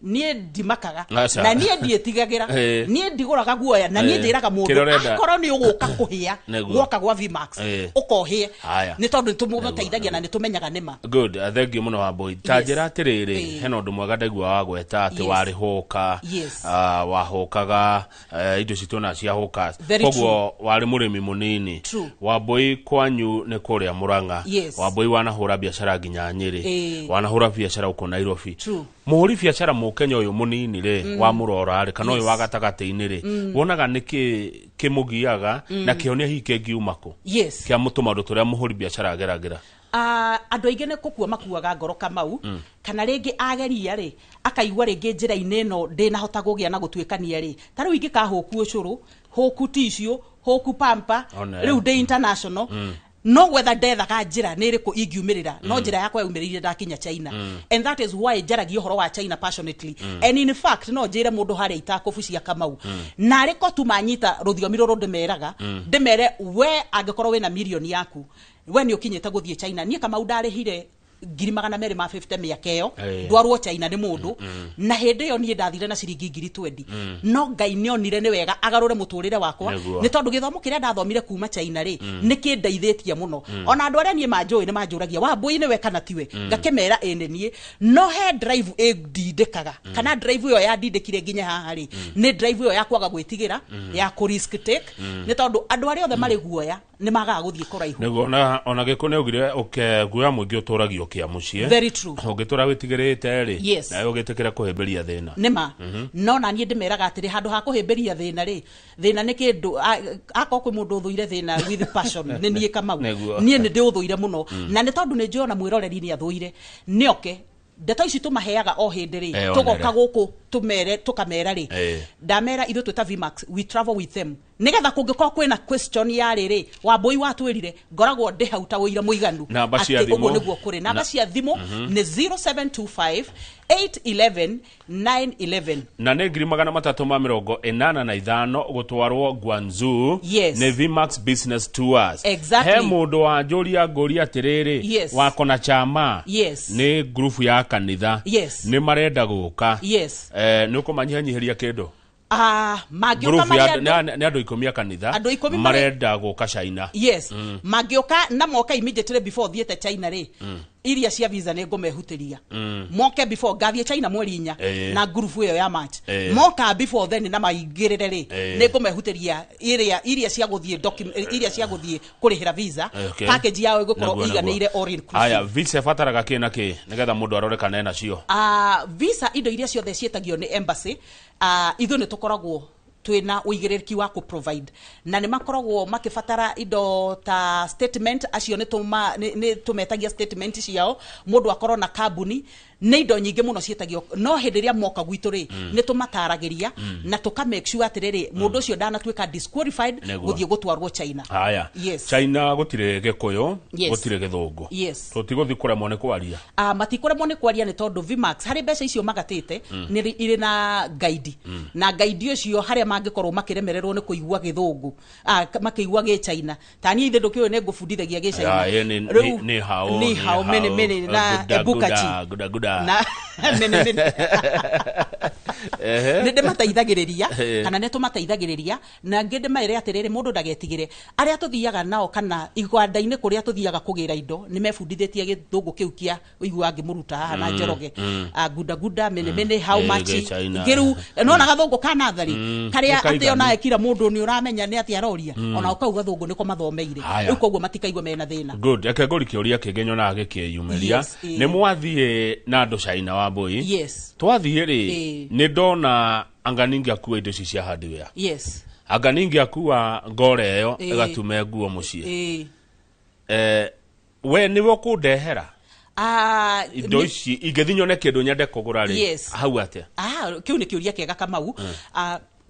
Speaker 2: Niĩ ndimakaga na niĩ ndiĩtigagĩra, niĩ ndigũraga guoya, na niĩ njĩraga mũndũ akorwo nĩ ũgũka kũhĩa gwoka gwa Vmax ũkohĩe, nĩ tondũ nĩtũmũteithagia na nĩtũmenyaga nĩma.
Speaker 1: Good, thank you mũno Wambũi. Ta njĩra atĩrĩrĩ, hena ũndũ mwega ndaigua wagweta atĩ warĩ hũka, wahũkaga indo citũ na cia hũka, koguo warĩ mũrĩmi mũnini. Wambũi kwanyu nĩ kũrĩa Murang'a. Wambũi wanahũra biacara nginya Nyĩrĩ, wanahũra biacara gũkũ Nairobi. Mũhũri biacara mũkenya ũyũ mũnini rĩ, wa mũrora rĩ, kana ũyũ wa gatagatĩ-inĩ rĩ, wonaga nĩkĩ kĩmũgiaga na kĩhonia hihi kĩngiuma kũ kĩa tũmaũndũ tũrĩa mũhũri biacara ageragĩra?
Speaker 2: Andũ aingĩ nĩ kũkua makuaga ngoro Kamau, kana rĩngĩ ageria rĩ, akaigua rĩngĩ njĩra-inĩ ĩno ndĩnahota kũgĩa na gũtuĩkania rĩ, ta rĩu ingĩka hũku ũcũrũ, hũku tissue, hũku pamper, rĩu ndĩ international, no gwetha ndethaga njĩra nĩ ĩrĩkũ ingiumĩrĩra, no njĩra yakwa yaumĩrĩire ndakinya China. And that is why njaragia ũhoro wa China passionately. And in fact no njĩre mũndũ harĩa itakũbu cia Kamau, na arĩ ko tu manyita rũthiomi rũrũ ndĩmeraga, ndĩmere we angĩkorwo wĩna mirioni yaku, we nĩ ũkinyĩte gũthiĩ China. Niĩ Kamau ndarĩhire 250,000 mĩaka ĩyo, ndwarwo China nĩ mũndũ, na hĩndĩ ĩyo niĩ ndathire na ciringi 20,000, no Ngai nĩonire nĩ wega agarũre mũtũrĩre wakwa, nĩ tondũ gĩthomo kĩrĩa ndathomire kuma China rĩ, nĩ kĩndeithĩtie mũno. Ona andũ arĩa niĩ manjũĩ nĩ manjũragia Wambũi nĩwe kana tiwe, ngakĩmera ĩ nĩ niĩ, no he drive ĩndindĩkaga, kana drive ĩyo yandindĩkire nginya haha rĩ, nĩ drive ĩyo ya kwaga gwĩtigĩra, ya kũ risk take, nĩ tondũ andũ arĩa othe marĩ guoya nĩ magaga gũthiĩ kũraihu.
Speaker 1: Nĩguo, ona gĩkũ nĩ augire guoya mũingĩ ũtũragio kĩa mũciĩ.
Speaker 2: Very true.
Speaker 1: Ũngĩtũra wĩtigĩrĩte rĩ, nawe ũgĩtĩkĩra kũhĩmbĩria thĩna.
Speaker 2: Nĩma. No na niĩ ndĩmeraga atĩrĩ, handũ ha kũhĩmbĩria thĩna rĩ, thĩna nĩ kĩndũ, akorwo kwĩ mũndũ ũthũire thĩna with passion, nĩ niĩ Kamau. Niĩ nĩ ndĩũthũire mũno. Na nĩ tondũ nĩ njũĩ ona mwĩroreri nĩ athũire. Nĩoke, ndeto ici tũmaheaga o hĩndĩ rĩ, tũgoka gũkũ tũmere, tũkamera rĩ. Ndamera ithuĩ twĩ ta Vmax, we travel with them. Nĩgetha kũngĩkorwo kwĩna question ya rĩrĩ, Wambũi watwĩrire, ngoragwo ndĩ hau ta ũira mũiganu.
Speaker 1: Namba cia
Speaker 2: Atĩ ũguo
Speaker 1: thimũ.
Speaker 2: nĩguo kũrĩ. Namba cia thimũ nĩ 0725 811 911.
Speaker 1: Na nĩ 385,000 gũtwarwo Guangzhou.
Speaker 2: Yes.
Speaker 1: Nĩ Vmax Business Tours.
Speaker 2: Exactly.
Speaker 1: He mũndũ wanjũria ngũria atĩrĩrĩ,
Speaker 2: Yes.
Speaker 1: wako na chama.
Speaker 2: Yes.
Speaker 1: Nĩ grupu ya kanitha.
Speaker 2: Yes.
Speaker 1: Nĩ marenda gũka.
Speaker 2: Yes.
Speaker 1: Nĩ ũkũmanyihanyihĩria kĩndũ?
Speaker 2: Mangĩũka
Speaker 1: Grupu ya
Speaker 2: marĩ andũ
Speaker 1: nĩ andũ 10 a kanitha.
Speaker 2: Andũ ikũmi marĩ
Speaker 1: Marenda gũka China.
Speaker 2: Yes. Mangĩũka na moka immediately before thiĩte China rĩ. Iria cia visa nĩ ngũmehutĩria moke before ngathiĩ China mweri 4 na ngurubu ĩyo ya March. Moka before then na maingĩrĩre rĩ, nĩ ngũmehutĩria iria cia gũthiĩ iria cia gũthiĩ kũrĩhĩra visa. Package yao ĩgũkorwo ĩiganĩire, all inclusive.
Speaker 1: Aya, visa ĩbataraga kĩ na kĩ nĩgetha mũndũ arore kana ena cio?
Speaker 2: Visa, indo iria ciothe ciĩtagio nĩ embassy, ithuĩ nĩ tũkoragwo twĩna ũigĩrĩrĩki wa kũ provide, na nĩ makoragwo makĩbatara indo ta statement. Acio nĩ tũmetagia statement ciao, mũndũ akorwo na kambuni. Nĩ indo nyingĩ mũno ciĩtagio, no hĩndĩ ĩrĩa moka gwitũ rĩ, nĩ tũmataragĩria na tũka make sure atĩrĩrĩ, mũndũ ũcio ndanatuĩka disqualified gũthiĩ gũtwarwo China.
Speaker 1: Haya.
Speaker 2: Yes.
Speaker 1: China gũtirĩ Gĩkũyũ, gũtirĩ Gĩthũngũ. Tũtigũthiĩ kũremwo nĩ kwaria.
Speaker 2: Matikũremwo nĩ kwaria, nĩ tondũ Vmax harĩ mbeca icio magatĩte nĩ irĩ na guide, na guide ũcio harĩa mangĩkorwo makĩremererwo nĩ kũigua Gĩthũngũ, makĩigua Gĩchina, ta niĩ ithe ndũkĩũĩ nĩ ngũbundithagia Gĩchina.
Speaker 1: Ya,
Speaker 2: Rĩu,
Speaker 1: ni hao,
Speaker 2: ni hao, mene mene na
Speaker 1: guda,
Speaker 2: ebukachi.
Speaker 1: Guda, guda, guda.
Speaker 2: Na mene mene nĩ ndĩmateithagĩrĩria kana nĩ tũmateithagĩrĩria, na ngĩ ndĩmere atĩrĩrĩ, mũndũ ndagetigĩre. Arĩa tũthiaga nao kana iganda-inĩ kũrĩa tũthiaga kũgĩra indo nĩ mebundithĩtie Gĩthũngũ kĩu kĩa ũiguaga ngĩmũruta haha na Njoroge. Guda guda, mene mene, how much.
Speaker 1: Gĩchina.
Speaker 2: Ngĩrũ nona gathũngũ ka natharĩ karĩa
Speaker 1: nĩ
Speaker 2: atĩ
Speaker 1: kaiganu.
Speaker 2: ona kira mũndũ nĩ ũramenya nĩ atĩ aroria, ona kau gathũngũ nĩko mathomeire.
Speaker 1: Haya.
Speaker 2: Rĩu koguo matikaigua mena thĩna.
Speaker 1: Good. Reke ngũri kĩũria kĩngĩ nyonaga gĩkĩyumĩria.
Speaker 2: Yes,
Speaker 1: Nĩ mwathiĩ na andũ China wa mbũi?
Speaker 2: Yes.
Speaker 1: Twathiĩ rĩ, nĩ ndona anga ningĩakua indo ici cia hardware, anga ningĩakua ngore ĩyo ĩgatume nguo mũciĩ. We nĩwe ũkũndehera indo ici ingĩthiĩ nyone kĩndũ nyende kũgũra rĩ, hau atĩa?
Speaker 2: Kĩu nĩ kĩũria kĩega, Kamau.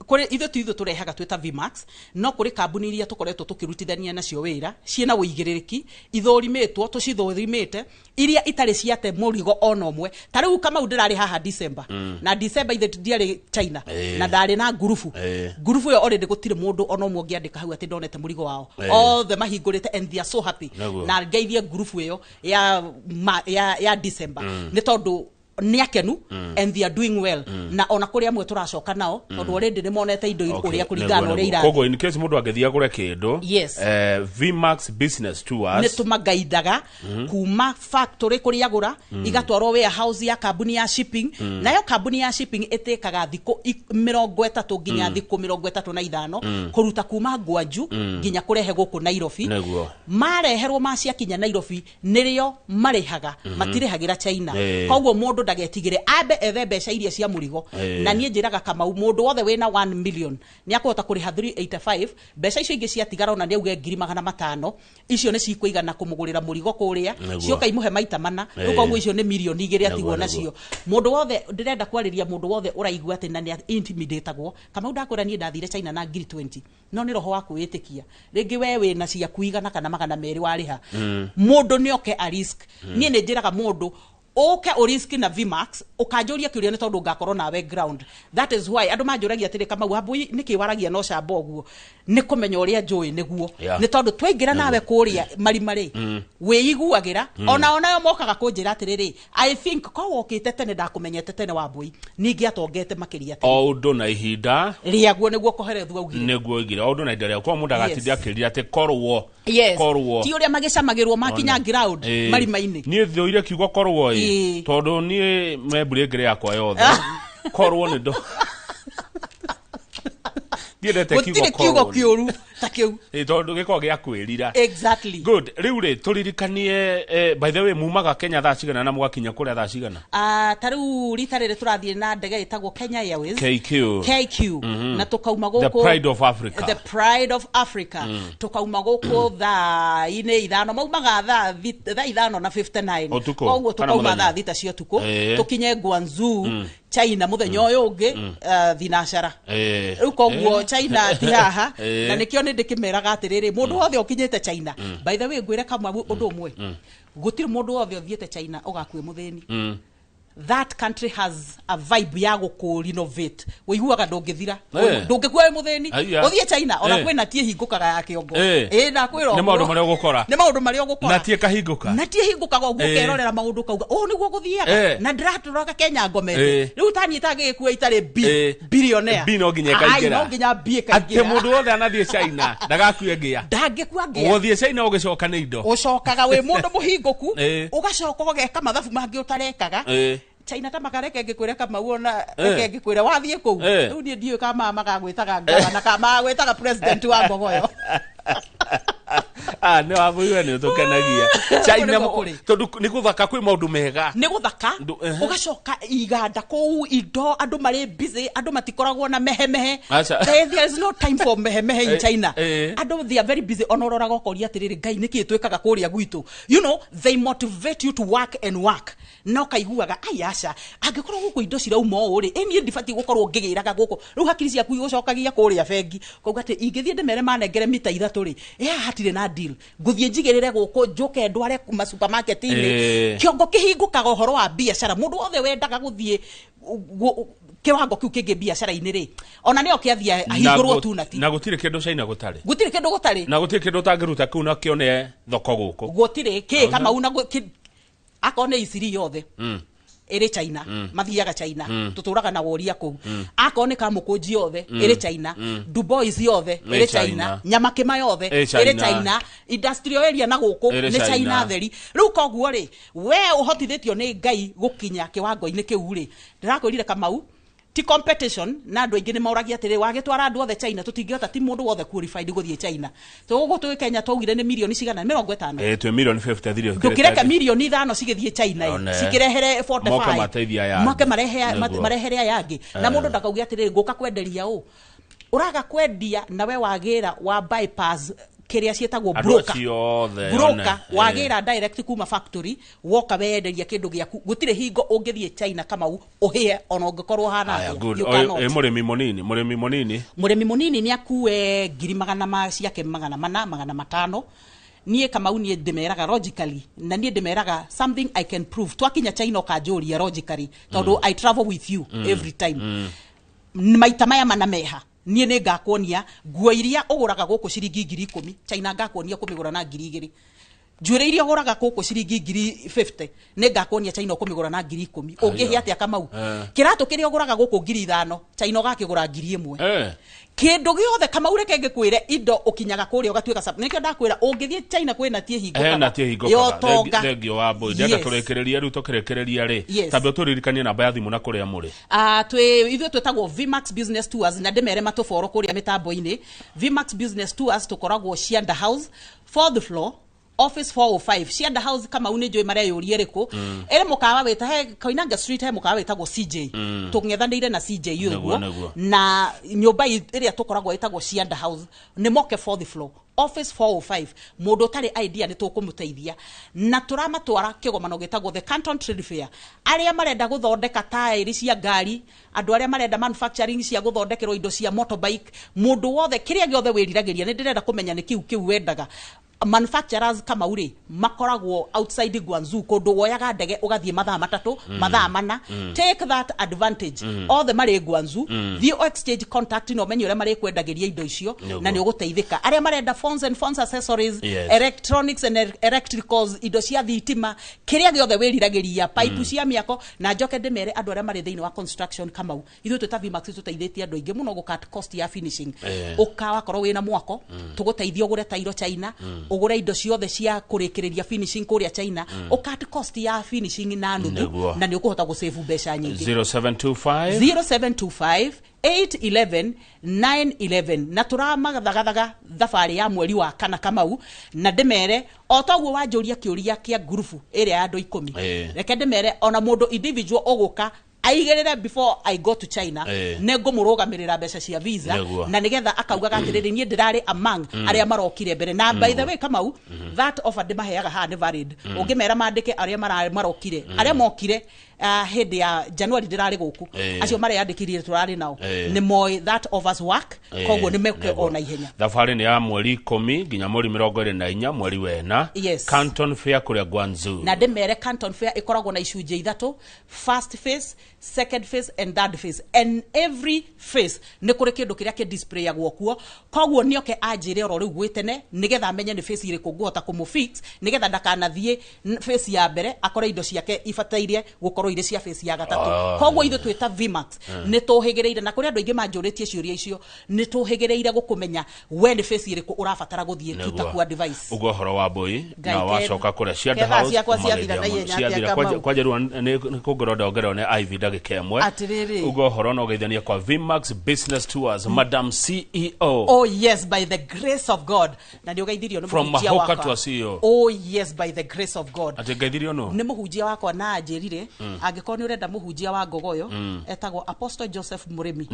Speaker 2: Kũrĩ ithuĩ ti ithuĩ tũrehaga twĩ ta Vmax, no kũrĩ kambuni iria tũkoretwo tũkĩrutithania nacio wĩra ciĩna ũigĩrĩrĩki, ithũrimĩtwo, tũcithũrimĩte, iria itarĩ ciate mũrigo ona ũmwe. Ta rĩu Kamau, ndĩrarĩ haha December, na December ithe ndiarĩ China, na ndarĩ na ngurubu. Ngurubu ĩyo already gũtirĩ mũndũ ona ũmwe ũngĩandĩka hau atĩ ndonete mũrigo wao. Othe mahingũrĩte and they are so happy. Na ngeithie ngurubu ĩyo ya December, nĩ tondũ nĩ akenu and they are doing well, na ona kũrĩ amwe tũracoka nao tondũ already nĩ monete indo ũrĩa kũringana na ũrĩa irathiĩ.
Speaker 1: Koguo in case mũndũ angĩthiĩ agũre kĩndũ, Vmax Business Tours
Speaker 2: Nĩ tũmagaindaga kuma factory kũrĩa agũra, igatwarwo warehouse ya kambuni ya shipping. Nayo kambuni ya shipping ĩtĩkaga thikũ 30 nginya thikũ 35 kũruta kuma Gwaju nginya kũrehe gũkũ Nairobi. Mareherwo, maciakinya Nairobi nĩrĩo marĩhaga, matirĩhagĩra China. Koguo mũndũ ndagetigĩre, ambe ethe mbeca iria cia mũrigo. Na niĩ njĩraga Kamau, mũndũ wothe wĩna 1 million nĩ akũhota kũrĩha 385. Mbeca icio ingĩ ciatigara, ona nĩ auge 500,000, icio nĩ cikũigana kũmũgũrĩra mũrigo kũrĩa. Cioka imũhe maita mana. Rĩu koguo icio nĩ mirioni 2 atigwo nacio. Mũndũ wothe ndĩrenda kwarĩria, mũndũ wothe ũraigua atĩ na nĩ intimidatagwo, Kamau, ndakwĩra niĩ ndathire China na ngiri 20, no nĩ roho wa kwĩĩtĩkia. Rĩngĩ we wĩna ciaku 100 kana 200 warĩha. Mũndũ nĩ oke a risk. Niĩ nĩ njĩraga mũndũ ũke ũrisk na Vmax, ũkanjũria kĩũria nĩ tondũ ngakorwo nawe ground. That is why andũ manjũragia atĩrĩ, Kamau Wambui, nĩkĩ waragia no camba ũguo? Nĩ kũmenya ũrĩa njũĩ nĩguo. Nĩ tondũ twaingĩra nawe kũrĩa marima rĩ, wĩiguagĩra. Ona onayo mokaga kũnjĩra atĩrĩrĩ, I think ko wokĩte tene, ndakũmenyete tene, Wambui, ningĩ atongete makĩria tene.
Speaker 1: O ũndũ na ihinda
Speaker 2: rĩaguo, nĩguo Koherethu augire.
Speaker 1: Nĩguo oigire, o ũndũ na ihinda rĩaguo. Koguo mũndũ agatinde akĩrira atĩ korwo korwo.
Speaker 2: Ti ũrĩa magĩcamagĩrwo makinya ground marima-inĩ.
Speaker 1: Niĩ thũire kiugo korwo ĩ, tondũ niĩ membũrĩ yakwa yothe korwo nĩ ndo ndiendete kiugo.
Speaker 2: Gũtirĩ kiugo
Speaker 1: Korwo
Speaker 2: kĩũru ta kĩu.
Speaker 1: Tondũ gĩkoragwo gĩa kwĩrira.
Speaker 2: Exactly.
Speaker 1: Good. Rĩu rĩ, tũririkanie, by the way, mumaga Kenya thaa cigana na mũgakinya kũrĩa thaa cigana?
Speaker 2: Ta rĩu rita rĩrĩ tũrathiĩ na ndege ĩtagwo Kenya Airways
Speaker 1: KQ.
Speaker 2: KQ, na tũkauma
Speaker 1: The
Speaker 2: gũkũ
Speaker 1: Pride of Africa.
Speaker 2: The Pride of Africa. Tũkauma gũkũ thaa-inĩ 5, maumaga thaa 5 na 59.
Speaker 1: Ũtukũ,
Speaker 2: Koguo
Speaker 1: kana
Speaker 2: tũkauma
Speaker 1: mũthenya?
Speaker 2: thaa 6 cia ũtukũ, tũkinye Guangzhou, China, mũthenya ũyũ ũngĩ, thinacara. Rĩu koguo China ti haha. Na nĩkĩo nĩ ndĩkĩmeraga atĩrĩrĩ, mũndũ wothe ũkinyĩte China, by the way, ngwĩre kamwe ũndũ ũmwe, gũtirĩ mũndũ wothe ũthiĩte China ũgakue mũthĩni. That country has a vibe ya gũkũ renovate, ũiguaga ndũngĩthira,
Speaker 1: Eh.
Speaker 2: ndũngĩkua wĩ mũthĩni.
Speaker 1: Aya.
Speaker 2: Ũthiĩ China ona
Speaker 1: Eh.
Speaker 2: kwĩna tie hingũkaga ya kĩongo.
Speaker 1: Eh.
Speaker 2: Ĩ, ndakwĩra
Speaker 1: Nĩ
Speaker 2: ũguo.
Speaker 1: maũndũ marĩa ũgũkora.
Speaker 2: Nĩ maũndũ marĩa ũgũkora.
Speaker 1: Na tie kahingũka.
Speaker 2: Na tie hingũkaga ũguo.
Speaker 1: Eh.
Speaker 2: Ũkerorera maũndũ kauga ũũ nĩguo gũthiaga.
Speaker 1: Eh.
Speaker 2: Na ndĩratũraga Kenya ngomete.
Speaker 1: Eh.
Speaker 2: Rĩu taniĩ tangĩgĩkua itarĩ B
Speaker 1: Eh.
Speaker 2: billionaire.
Speaker 1: B no nginya
Speaker 2: Ai,
Speaker 1: ĩkaingĩra.
Speaker 2: no nginya B
Speaker 1: Atĩ
Speaker 2: ĩkaingĩra.
Speaker 1: mũndũ wothe anathiĩ China ndagakue ngĩa.
Speaker 2: Ndangĩkua ngĩa.
Speaker 1: Gũthiĩ China ũgĩcoka nĩ indo.
Speaker 2: Ũcokaga wĩ mũndũ mũhingũku.
Speaker 1: Eh.
Speaker 2: Ũgacoka ũgeka mathabu mangĩ ũtarekaga.
Speaker 1: Eh.
Speaker 2: China ta makareke ngĩkwĩre Kamau, ona
Speaker 1: Eh.
Speaker 2: reke ngĩkwĩre wathiĩ kũu.
Speaker 1: Eh.
Speaker 2: Rĩu niĩ ndiũĩ kana maya magagwĩtaga ngavana kana magagwĩtaga president wa Ngogoyo.
Speaker 1: Ah, nĩ wabũiwe nĩ ũtũkenagia. China
Speaker 2: Nĩguo kũrĩ.
Speaker 1: tondũ nĩ gũthaka, kwĩ maũndũ mega.
Speaker 2: Nĩ gũthaka.
Speaker 1: Ehe.
Speaker 2: Ũgacoka iganda kũu, indo, andũ marĩ busy, andũ matikoragwo na mehemehe.
Speaker 1: Aca.
Speaker 2: There is no time for mehemehe in
Speaker 1: Eh,
Speaker 2: China.
Speaker 1: eh.
Speaker 2: Andũ, they are very busy. Ona ũroraga ũkoria atĩrĩrĩ, Ngai, nĩkĩ twĩkaga kũrĩa gwitũ? They motivate you to work and work, na ũkaiguaga ai aca, angĩkorwo gũkũ indo cirauma ũũ rĩ, ĩ niĩ ndibatiĩ gũkorwo ngĩgĩraga gũkũ. Rĩu hakiri ciaku igũcokagia kũrĩa bengi kauga atĩ ingĩthiĩ ndĩmere manengere mita 3 rĩ, ĩ haha hatirĩ na deal, ngũthiĩ njigĩrĩre gũkũ, njũke ndware ma supermarket-inĩ.
Speaker 1: Eh.
Speaker 2: Kĩongo kĩhingũkaga ũhoro wa biacara. Mũndũ wothe wendaga gũthiĩ kĩwango kĩu kĩngĩ biacara-inĩ rĩ, ona nĩo kĩathiĩ ahingũrwo tu nati.
Speaker 1: Na gũtirĩ kĩndũ China gũtarĩ.
Speaker 2: Gũtirĩ kĩndũ gũtarĩ.
Speaker 1: Na gũtirĩ kĩndũ ũtangĩruta kũu na kĩone thoko gũkũ.
Speaker 2: Gũtirĩ kĩ Kamau na akorwo nĩ iciri yothe ĩrĩ China, mathiaga China, tũtũraga na woria kũu. Akorwo nĩ kamũkũnji yothe ĩrĩ China, Dubois yothe
Speaker 1: Ĩ
Speaker 2: ĩrĩ
Speaker 1: China.
Speaker 2: China, Nyamakĩma yothe
Speaker 1: Ĩ
Speaker 2: ĩrĩ
Speaker 1: China.
Speaker 2: China, industrial area na gũkũ
Speaker 1: Ĩrĩ
Speaker 2: nĩ
Speaker 1: China.
Speaker 2: China theri. Rĩu koguo rĩ, we ũhotithĩtio nĩ Ngai gũkinya kĩwango-inĩ kĩu rĩ, ndĩrakwĩrire Kamau, ti competition. Na andũ aingĩ nĩ moragia atĩrĩ, wagĩtwara andũ othe China, tũtingĩhota, ti mũndũ wothe qualified gũthiĩ China. So gũkũ twĩ Kenya twaugire nĩ mirioni cigana? 50.
Speaker 1: Eh, twĩ mirioni 53.
Speaker 2: Ndũkĩreke mirioni 5 cigĩthiĩ China ĩ,
Speaker 1: One.
Speaker 2: cikĩrehere 45.
Speaker 1: Moke mateithie aya angĩ.
Speaker 2: Moke marehe
Speaker 1: Nĩguo.
Speaker 2: marehere aya angĩ. Na mũndũ ndakauge atĩrĩrĩ, ngũka kwenderia ũ ũraga kwendia nawe wagĩra wa bypass kĩrĩa ciĩtagwo
Speaker 1: Andũ
Speaker 2: broker.
Speaker 1: acio othe
Speaker 2: Broker.
Speaker 1: one.
Speaker 2: Wagĩra direct kuma factory, woka wenderia kĩndũ gĩaku. Gũtirĩ hingo ũngĩthiĩ China Kamau ũhĩe, ona ũngĩkorwo hana
Speaker 1: Aya,
Speaker 2: atĩa.
Speaker 1: good.
Speaker 2: You
Speaker 1: Ĩ,
Speaker 2: cannot.
Speaker 1: ĩ, mũrĩmi mũnini, mũrĩmi mũnini.
Speaker 2: Mũrĩmi mũnini nĩ akue ngiri magana ma ciake 400, 500. Niĩ Kamau, niĩ ndĩmeraga logically, na niĩ ndĩmeraga something I can prove. Twakinya China ũkanjũria logically, tondũ I travel with you every time. Maita maya mana meha, niĩ nĩ ngakuonia nguo iria ũgũraga gũkũ ciringi 10,000, China ngakuonia kũmĩgũra na 2,000. Njuĩrĩ iria ũgũraga gũkũ ciringi 50,000, nĩ ngakuonia China ũkũmĩgũra na 10,000. Ũngĩhĩa atĩa Kamau?
Speaker 1: Eh.
Speaker 2: Kĩratũ kĩrĩa ũgũraga gũkũ 5,000, China ũgakĩgũra 1,000.
Speaker 1: Eh.
Speaker 2: Kĩndũ gĩothe Kamau, reke ngĩkwĩre, indo ũkinyaga kũrĩa ũgatuĩka nĩkĩo ndakwĩra ũngĩthiĩ China kwĩna tie
Speaker 1: He na tie
Speaker 2: hingũkaga
Speaker 1: hingũkaga.
Speaker 2: yotonga.
Speaker 1: Thengio wa mbũi. Ndĩrenda tũrĩkĩrĩrie rĩu, tũkĩrĩkĩrĩria rĩ,
Speaker 2: Yes.
Speaker 1: tambe ũtũririkanie namba ya thimũ na kũrĩa mũrĩ.
Speaker 2: Ah, twĩ ithuĩ twĩtagwo Vmax Business Tours, na ndĩmere matũboro kũrĩa mĩtambo-inĩ. Vmax Business Tours tũkoragwo Cianda House, fourth floor, office 405. Cianda House Kamau nĩ njũĩ mareyũria ĩrĩkũ. Ĩrĩ mũkawa wĩta he Koinange Street, he mũkawa wĩtagwo CJ, tũng'ethanĩire na CJ ũguo.
Speaker 1: Nĩguo.
Speaker 2: Na nyũmba ĩrĩa tũkoragwo ĩtagwo Cianda House, nĩ moke fourth floor, office 405. Mũndũ ũtarĩ idea nĩ tũkũmũteithia, na tũramatwara kĩgomano gĩtagwo the Canton Trade Fair. Arĩa marenda gũthondeka taĩri cia ngari, andũ arĩa marenda manufacturing cia gũthondekerwo indo cia motorbike, mũndũ wothe, kĩrĩa gĩothe wĩriragĩria, nĩ ndĩrenda kũmenya nĩ kĩu kĩu wendaga. Manufacturers Kamau rĩ, makoragwo outside Guangzhou, kũndũ woyaga ndege ũgathiĩ mathaa 3, mathaa 4. Take that advantage. Othe marĩ Guangzhou. Thiĩ exchange contact na ũmenye ũrĩa marĩkwendagĩria indo icio.
Speaker 1: Nĩguo.
Speaker 2: Na nĩ ũgũteithĩka. Arĩa marenda phones and phones accessories, electronics and electricals, indo cia thitima, kĩrĩa gĩothe wĩriragĩria, pipe cia mĩako. Na njoke ndĩmere andũ arĩa marĩ thĩinĩ wa construction Kamau, ithuĩ twĩ ta Vmax tũteithĩtie andũ aingĩ mũno gũ cut cost ya finishing. Ũka wakorwo wĩna mwako, tũgũteithia ũgũre tairo China, ũgũre indo ciothe cia kũrĩkĩrĩria finishing kũrĩa China, ũ cut cost ya finishing na nuthu.
Speaker 1: Nĩguo.
Speaker 2: Na nĩ ũkũhota gũsave mbeca nyingĩ.
Speaker 1: 0725
Speaker 2: 0725 811 911. Na tũramagathagathaga thabarĩ ya mweri wa kana Kamau. Na ndĩmere o toguo wanjũria kĩũria kĩa ngurubu ĩrĩa ya andũ 10.
Speaker 1: Eh.
Speaker 2: Reke ndĩmere ona mũndũ individual ũgũka Aigĩrĩre before I go to China, nĩ ngũmũrũgamĩrĩra mbeca cia visa, na nĩgetha akaugaga atĩrĩrĩ, niĩ ndĩrarĩ among arĩa marokire mbere. Na by the way, Kamau, that offer ndĩmaheaga haha nĩ valid. Ũngĩmera mandĩke arĩa marokire, arĩa mokire hĩndĩ ya January ndĩrarĩ gũkũ, acio mareyandĩkithire tũrarĩ nao, nĩ moĩ that offers work, koguo nĩ meke o na ihenya.
Speaker 1: Thabarĩ nĩ ya mweri 10 nginya mweri 24 mweri wena.
Speaker 2: Yes.
Speaker 1: Canton Fair kũrĩa Guangzhou.
Speaker 2: Na ndĩmere Canton Fair ĩkoragwo na icunjĩ ithatũ: first phase, second phase and third phase, and every phase nĩ kũrĩ kĩndũ kĩrĩa kĩ-displayagwo kuo. Koguo nĩoke anjĩre oro rĩu gwĩ tene, nĩgetha amenye nĩ phase ĩrĩkũ ngũhota kũmũ-fix, nĩgetha ndakanathiĩ phase ya mbere akore indo ciake ibataire gũkorwo irĩ cia phase ya gatatũ. Koguo ithuĩ twĩ ta Vmax nĩ tũhĩgĩrĩire, na kũrĩ andũ aingĩ manjũrĩtie ciũria icio, nĩ tũhĩgĩrĩire gũkũmenya we nĩ phase ĩrĩkũ ũrabatara gũthiĩ. Tutakuwa advice.
Speaker 1: Ũguo ũhoro wa mbũi.
Speaker 2: Ngai
Speaker 1: Na wacoka kũrĩa Cianda
Speaker 2: ketha
Speaker 1: House
Speaker 2: ciakwa ciathira
Speaker 1: ũmageithia
Speaker 2: na
Speaker 1: mũno.
Speaker 2: ihenya atĩa,
Speaker 1: Ciathira.
Speaker 2: Kamau?
Speaker 1: Kwanjĩrwo nĩ kũngerwo ndongerwo nĩ Ivy ndagĩka ĩmwe.
Speaker 2: Atĩrĩrĩ.
Speaker 1: Ũguo ũhoro no ũgeithania kwa Vmax Business Tours, Madam CEO.
Speaker 2: Oh yes, by the grace of God. Na nĩ ũgeithirio nĩ
Speaker 1: From
Speaker 2: mũhunjia
Speaker 1: Mahoka
Speaker 2: wakwa.
Speaker 1: to a CEO.
Speaker 2: Oh yes, by the grace of God.
Speaker 1: Atĩ ngeithirio nũ?
Speaker 2: Nĩ mũhunjia wakwa, na anjĩrire angĩkorwo nĩ ũrenda mũhunjia wa ngogoyo, etagwo Apostle Joseph Mũrĩmi.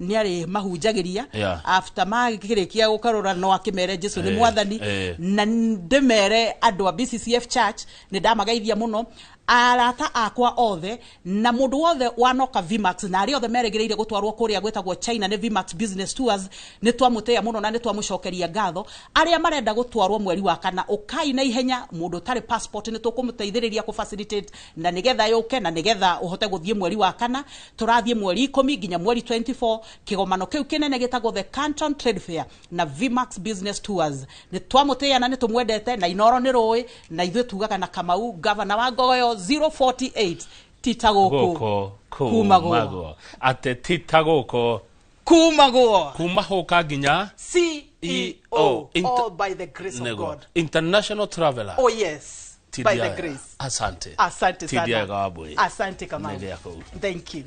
Speaker 2: Nĩ arĩ mahunjagĩria after makĩrĩkia gũkarũra no akĩmere Jesu nĩ mwathani. Na ndĩmere andũ a BCCF Church nĩ ndamagaithia mũno, arata akwa othe na mũndũ wothe wanoka Vmax, na arĩa othe merĩgĩrĩire gũtwarwo kũrĩa gwĩtagwo China nĩ Vmax Business Tours. Nĩ twamũtĩĩa mũno na nĩ twamũcokeria ngatho. Arĩa marenda gũtwarwo mweri wa kana, ũkai na ihenya. Mũndũ ũtarĩ passport, nĩ tũkũmũteithĩrĩria kũ facilitate na nĩgetha yũke, na nĩgetha ũhote gũthiĩ mweri wa kana. Tũrathiĩ mweri 10 nginya mweri 24, kĩgomano kĩu kĩnene gĩtagwo the Canton Trade Fair na Vmax Business Tours. Nĩ twamũtĩĩa na nĩ tũmwendete, na Inoro nĩ rũĩ na ithuĩ tugaga na Kamau, gavana wa Ngogoyo 048, tita gũkũ
Speaker 1: gũkũ
Speaker 2: kumagwo.
Speaker 1: Kumagwo atĩ tita gũkũ
Speaker 2: Kumagwo.
Speaker 1: Kuma hũka nginya
Speaker 2: CEO. All by the grace of
Speaker 1: Nĩguo.
Speaker 2: God.
Speaker 1: International traveler.
Speaker 2: Oh yes, by the
Speaker 1: TDI.
Speaker 2: grace.
Speaker 1: Asante.
Speaker 2: Asante sana.
Speaker 1: TDI Gawabui.
Speaker 2: Asante, Kamau.
Speaker 1: Nĩ gĩa kũu.
Speaker 2: Thank you.